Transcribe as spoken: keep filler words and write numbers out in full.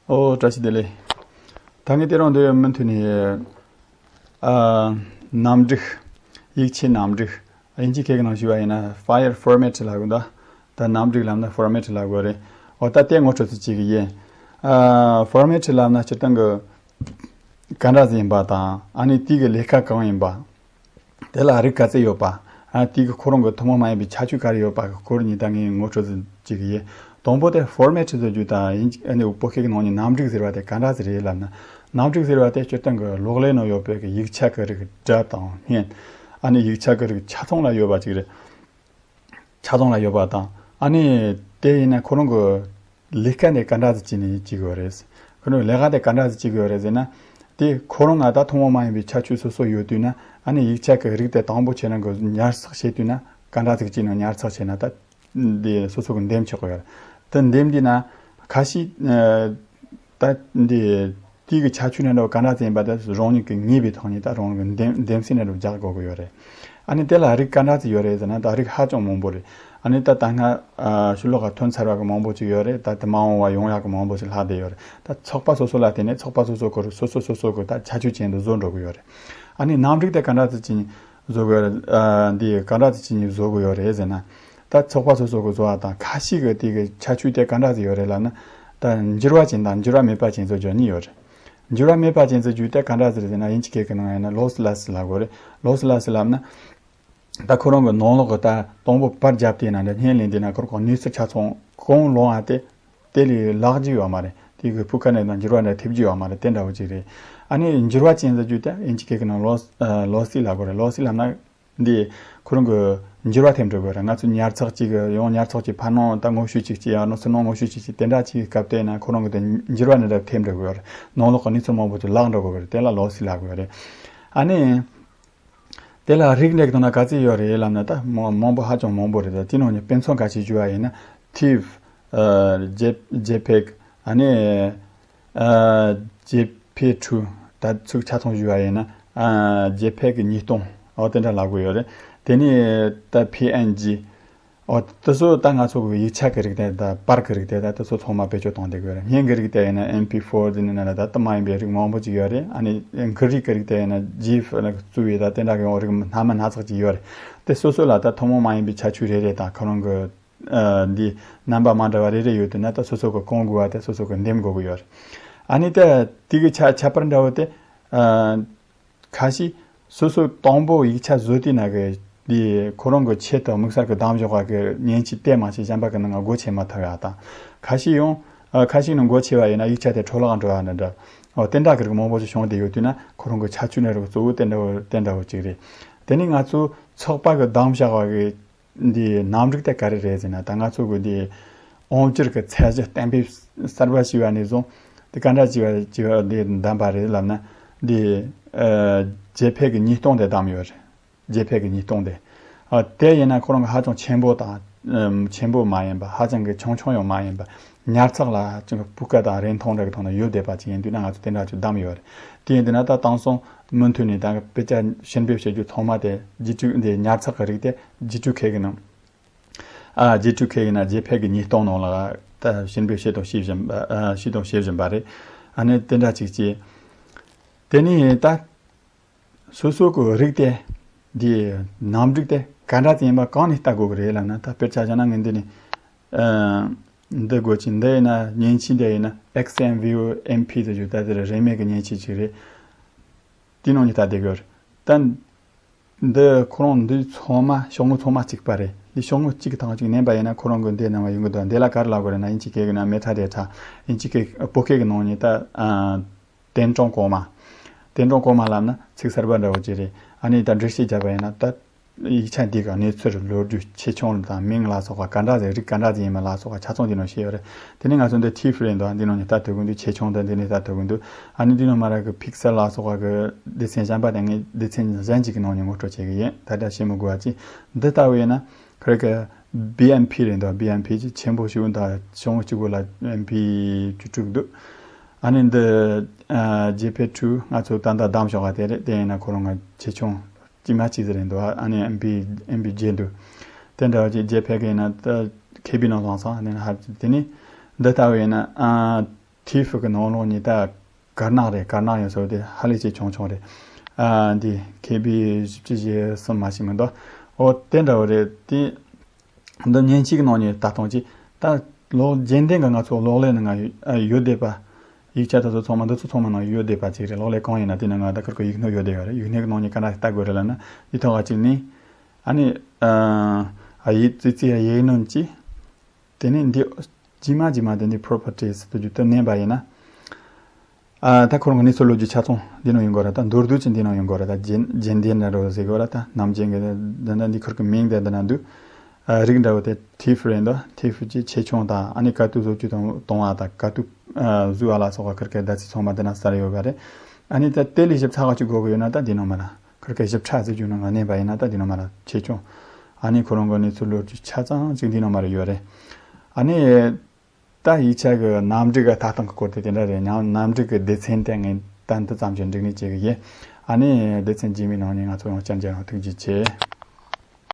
ཨོ་བཀྲ་ཤིས་བདེ་ལེགས། ད་ངས་དེ་རིང་འདི་མུ་མཐུད་ནས་ཨ་གནམ་འབྲུག་ཡིག་ཆའི་གནམ་འབྲུག་དབྱིན་ཇི་སྐད་ཀྱི་ནང་ཞུས་པ་ཡིན་ན་file format ལབ་དགོས་འདུག་ད་གནམ་འབྲུག་ལབ་ན་format ལབ་དགོས་རེད། ཨོ་ད་དེ་ངོ་སྤྲོད་ཙམ་བྱེད་ཀྱི་ཡིན། ཨ་format ལབ་ན་སྤྱིར་བཏང་གི་ག་འདྲ་ཟིག་ཡིན་པ་དང་ཨ་ནི་དེ་གི་ལས་ཀ་གང་ཡིན་པ། དེ་ལ་རིགས་ག་ཚད་ཡོད་པ། ཨ་དེ་གི་ཁོ་རང་གི་ཐུན་མོང་མ་ཡིན་པའི་ཁྱད་ཆོས་ག་རེ་ཡོད་པ་གི་སྐོར་ཉིད་ད་ངས་ངོ་སྤྲོད་ཅིག་བྱེད་ཀྱི་ཡིན། དང་པོ་དེ་format ཟེར་རྒྱུ་དང་ཡིན་ཨ་ནི་བོད་སྐད་ཀྱི་ནང་ནས་གནམ་འབྲུག་ཟེར་བ་དེ་ག་འདྲ་ཟིག་རེད་ལབ་ན། གནམ་འབྲུག་ཟེར་བ་དེ་སྤྱིར་བཏང་གི་གློག་ཀླད་ནང་ཡོད་པའི་གི་ཡིག་ཆ་གི་རིགས་སྒྲ་དང་བརྙན། ཨ་ནི་ཡིག་ཆ་གི་རིགས་ཆ་ཚང་ལ་ཡོད་པ་ཅིག་རེད། ཆ་ཚང་ལ་ཡོད་པ་དང་ཨ་ནི་དེ་ཡིན་ན་ཁོ་རང་གི་ལས་ཀ་དེ་ག་འདྲ་ཟིག་བྱས་ནས་བྱེད་དགོས་རེད། ཁོ་རང་ལས་ཀ་དེ་ག་འདྲ་ཟིག་བྱེད་དགོས་རེད་ཟེར་ན། དེ་ཁོ་རང་ང་ད་ཐུན་མོང་མ་ཡིན་པའི་ཁྱད་ཆོས་སོ་སོ་ཡོད་དུས་ན་ཨ་ནི་ཡིག་ཆ་གི་རིགས་དེ་དང་པོ་ཁྱེད་རང་གི་ཉར་ཚགས་བྱེད་དུས་ན་ག་འདྲ་ཟིག་བྱས་ནས་ཉར་ཚགས་བྱས་ན་ད་དེ་སོ་སོ་གི་འདེམས་ཆོག་གི་ཡོད་རེད། དེ་འདེམས་དུས་ན་ཁ་ཤས་ད་འདི་དེའི་གི་ཁྱད་ཆོས་ནི་འདྲ་བ་ག་འདྲ་ཙམ་ཡིན་པ་དེ་རང་ཉིད་ཀྱིས་ངེས་པའི་ཐོག་ནས་ད་རང་གི་འདེམས་འདེམས་གསེས་ནི་འདྲ་བ་རྒྱག་དགོས་ཀྱི་ཡོད་རེད། ཨ་ནི་དེ་ལ་རིགས་ག་འདྲ་ཙམ་ཡོད་རེད་ཟེར་ན་ད་རིགས་ཧ་ཅང་མང་པོ་རེད། ཨ་ནི་ད་ད་སྔ་ཨ་ཕྱི་ལོགས་ལ་ཐོན་ཚར་བ་གི་མང་པོ་ཅིག་ཡོད་རེད། ད་དེ་མ་འོངས་པ་ཡོང་ཡག་གི་མང་པོ་ཅིག་ལྷག་བསྡད་ཡོད་རེད། ད་ཚོགས་པ་སོ་སོ་ལ་བརྟེན་ནས་ཚོགས་པ་སོ་སོ་གི་སོ་སོ་སོ་སོ་གི་ད་ཁྱད་ཆོས་ཅན་དུ་བཟོ་འགྲོ་གི་ཡོད་རེད། ཨ་ནི་གནམ་རིགས་དེ་ག་འདྲ་ཙམ་ཅིག་བཟོ་དགོས་རེད། ཨ་འདི་ག་འདྲ་ཅིག་བྱས་ནས་བཟོ་དགོས་ཡོད་རེད་ཟེར་ན། ད་ཚོགས་པ་སོ་སོ་གི་བཟོ་བ་དང་ཁ་ཤས་ཀྱི་དེ་གི་ཁྱད་ཆོས་དེ་ག་འདྲ་ཟིག་ཡོད་རེད་ལབ་ན། ད་འགྱུར་བ་ཅན་དང་འགྱུར་བ་མེད་པ་ཅན་ཟེར་རྒྱུ་གཉིས་ཡོད་རེད། འགྱུར་བ་མེད་པ་ཅན་ཟེར་རྒྱུ་དེ་ག་འདྲ་ཟིག་རེད་ཟེར་ན་དབྱིན་ཇི་སྐད་ཀྱི་ནང་ཡིན་ན་lossless ལབ་དགོས་རེད། lossless ལབ་ན། ད་ཁོ་རང་གི་ནང་ལོགས་ཀྱི་ད་དང་པོ་པར་བརྒྱབ་དེ་ན་འདྲ་བརྙན་ལེན་དེ་ན་ཁོ་རང་གི་གནས་ཚུལ་ཆ་ཚང་གང་ལོང་བ་དེ། དེ་ལས་བརླག་རྒྱུ་ཡོད་མ་རེད། དེ་གི་སྤུས་ཀ་ནས་དང་འགྱུར་བ་འདྲ་ཐེབས་རྒྱུ་ཡོད་མ་རེད། དེ་འདྲ་བོ་ཅིག་རེད། ཨ་ནི་འགྱུར་བ་ཅན་ཟེར་རྒྱུ་དེ་དབྱིན་ཇི་སྐད་ཀྱི་ནང་loss- ཨ་lossy ལབ་དགོས་རེད། lossy ལབ་ན་འདི་ཁོ་རང་གི་འགྱུར་བ་ཐེབས་འགྲོ་དགོས་རེད། ང་ཚོ་ཉར་ཚགས་ཅིག་ཡང་ཉར་ཚགས་ཅིག་ཕར་ནང་ད་ངོ་བཤུས་ཅིག་ཅིག་ཡང་ནང་ཚུར་ནང་ངོ་བཤུས་ཅིག་ཅིག་དེ་འདྲ་ཅིག་སྐབས་དེ་ན་ཁོ་རང་གི་དེ་འགྱུར་བ་འདི་འདྲ་ཐེབས་འགྲོ་དགོས་རེད། ནང་ལོགས་ཀྱི་གནས་ཚུལ་མང་པོ་ཅིག་བརླག་འགྲོ་དགོས་རེད། དེ་ལ་lossy ལབ་དགོས་རེད། ཨ་ནི། དེ་ལ་རིགས་འགྲེ་གི་ཐོག་ན་ག་ཚོད་ཡོད་རེད་ལབ་ན་ད་མང་མང་པོ་ཧ་ཅང་མང་པོ་རེད། ད་དེ་ནང་ནས་དཔེ་མཚོན་ཁ་ཤས་ཞུ་བ་ཡིན་ན་ཐིབ། ཨ་ཇེ་ཇེ་ཕེག་ཨ་ནི་ཨ་ཇེ་ཕེ་ཁྲུ། ད་ཚིག་ཆ་ཚང་ཞུ་བ་ཡིན་ན་ཨ་ཇེ་ཕེག་ཉིས་སྟོང་འོ་དེ་འདྲ་ལབ་དགོས་ཡོད་རེད། དེ་ནས་ད་ཕི་ཨེན་ཇི། འོ་དེ་ཚོ་ད་ང་ཚོ་གི་ཡིག་ཆ་གི་རིགས་དེ་ད་པར་གི་རིགས་དེ་ད་དེ་ཚོ་ཚང་མ་བེད་སྤྱོད་གཏོང་བསྡད་དགོས་རེད། བརྙན་གི་རིགས་དེ་ཡིན་ན་ཨེམ་པི་ཕོར་དེ་ནས་ན་ད་དེ་མ་ཡིན་པའི་རིགས་མང་པོ་ཅིག་ཡོད་རེད། ཨ་ནི་འགུལ་རིས་གི་རིགས་དེ་ཡིན་ན་ཇིབ་ལ་གཙོས་པའི་ད་དེ་འདྲ་གི་ཡང་རིགས་སྣ་མ་སྣ་ཚོགས་ཅིག་ཡོད་རེད། དེ་སོ་སོ་ལ་ད་ཐུན་མོང་མ་ཡིན་པའི་ཁྱད་ཆོས་རེ་རེ་དང་ཁོ་རང་གི་ཨ་འདི་རྣམ་པ་མ་འདྲ་བ་རེ་རེ་ཡོད་དུས་ན་ད་སོ་སོ་གི་གང་དགོས་པ་དེ་སོ་སོ་གི་འདེམས་དགོས་ཀྱི་ཡོད་རེད། ཨ་ནི་ད་དེ་གི་ཁྱད་ཁྱད་པར་འདྲ་བོ་དེ་ཨ། ཁ་ཤས་སོ་སོ་དང་པོ་ཡིག་ཆ་བཟོ་དུས་ན་གི་དེ་ཁོ་རང་གི་ཆེད་དུ་དམིགས་བསལ་གྱི་བདམས་བཞག་པ་གི་མཉེན་ཆས་དེ་མ་ཆེ་གཞན་པ་གི་ནང་སྒོ་ཕྱེ་མ་ཐུབ་ཡ་དང་། ཁ་ཤས་ཡང་ཨ་ཁ་ཤས་ནང་སྒོ་ཕྱེ་བ་ཡིན་ན་ཡིག་ཆ་དེ་འཕྲོ་བརླག་འགྲོ་བ་འདྲ་འདྲ། འོ་དེ་འདྲ་གི་རིགས་མང་པོ་ཞིག་བྱུང་བསྡད་ཡོད་དུས་ན་ཁོ་རང་གི་ཁྱད་ཆོས་ནི་རིགས་གཙོ་བོ་དེ་འདྲ་བོ་དེ་འདྲ་བོ་ཅིག་རེད། དེ་ནས་ང་ཚོ་ཚོགས་པ་གི་བདམས་བཞག་པ་གི་འདི་གནམ་རིགས་དེ་ག་རེ་རེད་ཟེར་ན་ད་ང་ཚོ་གི་འདི་དབང་སྒྱུར་གྱི་ཚད་གཞི་གཏན་འབེབས་གསར་པ་ཞིག་བ་ནས་བཟུང་དེ་ག་འདྲ་ཅིག་བ་ཅིག་བ་འདི་འདམ་པ་རེད་ལབ་ན་འདི་ཨ་ཇེ་ཕེག་གི་ཉིས་སྟོང་དེ་བདམས་ཡོད་རེད། ཇེ་ཕེག་གི་ཉིས་སྟོང་དེ། ཨ་དེ་ཡིན་ན་ཁོ་རང་གི་ཧ་ཅང་ཆེན་པོ་དང་ཨམ་ཆེན་པོ་མ་ཡིན་པ་ཧ་ཅང་གི་ཆུང་ཆུང་ཡང་མ་ཡིན་པ། ཉར་ཚགས་ལ་ཅིག་སྤུས་ཀ་དང་རིན་ཐང་འདྲ་གི་ཐོག་ན་ཡོད་བསྡད་པ་ཅིག་ཡིན་དུས་ན་ང་ཚོ་དེ་འདྲ་ཅིག་བདམས་ཡོད་རེད། དེ་ཡིན་དུས་ན་ད་དེང་སང་མུ་མཐུད་ནས་ད་དཔེ་ཆ་ཕྱིར་འབུད་བྱེད་རྒྱུ་ཚང་མ་དེ་ཇི་ཊུ་འདི་ཉར་ཚགས་ཀྱི་རིགས་དེ་ཇི་ཊུ་ཁེ་གི་ནང་ཨ་ཇི་ཊུ་ཁེ་གི་ན་ཇེ་ཕེག་གི་ཉིས་སྟོང་ནང་ལ་ད་ཕྱིར་འབུད་བྱེད་དང་བྱེད་བཞིན་པ་ཨ་བྱེད་དང་བྱེད་བཞིན་པ་རེད། ཨ་ནི་དེ་འདྲ་ཅིག་ཅིག་དེ་ནས་ད། སོ་སོ་གི་རིགས་དེ་འདི་གནམ་རིགས་དེ་ག་འདྲ་ཅིག་ཡིན་པ་གང་ནས་ལྟ་དགོས་ཀྱི་རེད་ལབ་ན། ད་དཔེར་ཆ་བཞག་ན་ངས་འདི་ནས་ཨ་འདི་དགོས་ཀྱི་འདི་ཡིན་ན་མཉེན་ཆས་འདི་ཡིན་ན་ཨེགས་ཨེམ་ཝི་ཨོ་ཨེམ་ཕི་ཟེར་རྒྱུ་ད་དེ་རེད། རིན་མེད་ཀྱི་མཉེན་ཆས་ཅིག་རེད། དེའི་ནང་ནས་ལྟ་བསྡད་དགོས་རེད། ད་འདི་ཁོ་རང་འདི་ཚང་མ་ཤོག་ངོས་ཚང་མ་གཅིག་པ་རེད། འདི་ཤོག་ངོས་གཅིག་གི་ཐང་གཅིག་མནན་པ་ཡིན་ན་ཁོ་རང་གི་འདི་ནང་ཡོང་གི་འདུག་འདི་ལ་ག་རེ་ལབ་དགོས་རེད་ན་དབྱིན་ཇི་སྐད་ཀྱི་ན་མེ་ཊ་ཌེ་ཊ། དབྱིན་ཇི་སྐད་བོད་སྐད་ཀྱི་ནང་ནས་ད་ཨ། 点阵工嘛། 点阵工嘛 ལབ་ན་ཚིག་གསར་པ་འདྲ་བོ་ཅིག་རེད། ཨ་ནི་ད་འགྲེལ་བཤད་བརྒྱབ་པ་ཡིན་ན་ད་ཡིག་ཆ་འདི་ག་གནས་ཚུལ་ལོ་རྒྱུས་ཆེ་ཆུང་དང་མིང་ལ་སོགས་པ་ག་འདྲ་ཟིག་རིགས་ག་འདྲ་ཟིག་ཡིན་མིན་ལ་སོགས་པ་ཆ་ཚང་འདི་ནང་བཤད་ཡོད་རེད། དེ་ནས་ང་ཚོ་འདི་ཐིབ་རེད་འདུག་འདི་ནང་ནས་ལྟ་ཐུབ་ཀྱི་འདུག་ཆེ་ཆུང་དང་འདི་ནས་ལྟ་ཐུབ་ཀྱི་འདུག་ཨ་ནི་འདི་ནང་མ་ར་གི་ཕིག་སེལ་ལ་སོགས་པ་གི་སྡེ་ཚན་གཞན་པ་དང་ངས་སྡེ་ཚན་གཞན་གཅིག་གི་ནང་ནས་ངོ་སྤྲོད་བྱེད་ཀྱི་ཡིན། ད་ལྟ་བཤད་མི་དགོས་པ་ཅིག་འདི་ལྟ་བུ་ཡིན་ན་ཁ་རེ་གི་བི་ཨེམ་ཕི་རེད་འདུག་བི་ཨེམ་ཕི་ཅིག་ཆེན་པོ་ཞིག་འདུག་ཤོག་ངོས་གཅིག་པོ་ལ་ཨེམ་ཕི་བཅུ་དྲུག་འདུག་ཨ་ནི་འདི་ཨ་ཇེ་ཕེག་ཊུ་ང་ཚོ་ད་ལྟ་བདམས་ཤོག་ག་དེ་རེད། དེ་ཡིན་ན་ཁོ་རང་ང་ཆེ་ཆུང་གཅིག་མ་གཅིག་ཟེར་རེད་འདུག་ཨ་ནི་ཨེམ་ཕི་ཨེམ་ཕི་བརྒྱད་འདུག་དེ་འདྲ་བ་ཅིག་ཇེ་ཕེག་ཡིན་ན་ད་ཁེ་པི་ནང་བཟང་སོང་། ཨ་ནི་ཧ་དེ་ནི་འདི་ལྟ་བུ་ཡིན་ན་ཨ་ ཐེབས་ཀྱི་ནང་ལོགས་ནས་ད་དཀར་ནག་རེད། དཀར་ནག་ཡོད་ས་དེ་ཧ་ལས་ཅིག་ཆུང་ཆུང་རེད། ཨ་འདི་ཁེ་བི་བཞི་བཅུ་ཞེ་གསུམ་མ་ཞིག་མི་འདུག་འོ་དེ་འདྲ་བོ་རེད། དེ་འདི་མཉེན་ཆས་ཀྱི་ནང་ནས་ལྟ་སྟངས་ཅིག་ད་ལོ་རྒྱུན་ལྡན་གྱི་ང་ཚོ་གློག་ཀླད་ནང་ང་ཡོད་བསྡད་པ། ཡིག་ཆ་དེ་ཚོ་ཚང་མ་འདི་ཚོ་ཚང་མ་ནང་ཡོད་བསྡད་པ་ཅིག་རེད། གློག་ཀླད་གང་ཡིན་ན་དེ་ནང་ང་ད་ཁུར་གི་ཡིག་སྣོད་ཡོད་བསྡད་ཡོད་རེད། ཡིག་སྣོད་ཀྱི་ནང་ནས་ག་འདྲ་ལྟ་དགོས་རེད་ལབ་ན། འདི་ཐོག་ག་ཅིག་ནི་ཨ་ནི་ཨ་ཡིག་ཙི་ཙི་ཡ་ཡིག་སྣོད་ཅིག་དེ་ནས་འདི་རྗེས་མ་རྗེས་མ་དེ་འདི་properties དུ་བརྒྱུད་དུ་གནས་པ་ཡིན་ན། ཨ་ད་ཁོ་རང་གི་གནས་ཚུལ་ལོ་རྒྱུས་ཆ་ཚང་འདི་ནང་ཡོང་གི་རེད། ད་མདོར་བསྡུས་ཀྱི་འདི་ནང་ཡོང་གི་རེད། ད་རྒྱན་རྒྱན་ལྡན་འདྲ་རོ་ཟེར་གི་རེད། ད་ནམ་རྒྱུན་གྱི་འདི་འདྲ་འདི་ཁུར་གི་མིང་དེ་འདི་ན་འདུག་ཨ་རིགས་འདྲ་བོ་དེ་ཐེབས་རེད་འདུག་ཐེབས་ཀྱི་ཆེ་ཆུང་དང་ཨ་ནི་ཀ་ཏུ་བཟོ་བཅོས་དང་གཏོང་བ་དང་ཀ་ཏུ་ཨ་བཟོ་བ་ལ་སོགས་པ་ཁུར་གི་ཟླ་ཚེས་ཚང་མ་འདི་ན་གསལ་ཡོད་གི་རེད། ཨ་ནི་ད་དེ་ལས་ཞིབ་ཚགས་ཀ་ཅིག་དགོས་གི་ཡོད་ན་ད་འདི་ནང་མ་ལ། ཁུར་གི་ཞིབ་ཕྲ་ཟེར་རྒྱུ་ནང་ང་གནས་པ་ཡིན་ན་ད་འདི་ནང་མ་ལ་ཆེ་ཆུང་། ཨ་ནི་ཁོ་རང་གི་གནས་ཚུལ་ལོ་རྒྱུས་ཆ་ཚང་ཅིག་འདི་ནང་མ་ལ་ཡོད་རེད། ཨ་ནི་ད་ཡིག་ཆ་གི་ནམ་འགྲིག་གི་ལྟ་སྟངས་ཀྱི་སྐོར་དེ་དེ་འདྲ་རེད། ཉམས་ནམ་འགྲིག་གི་སྡེ་ཚན་དེ་ངས་ད་འདི་ཙམ་གྱིས་འགྲིག་ནི་བྱེད་གི་ཡིན། ཨ་ནི་སྡེ་ཚན་རྗེས་མའི་ནང་ནས་ང་ཚོ་ཡང་བསྐྱར་མཇལ་ཡོང་། ཐུགས་རྗེ་ཆེ།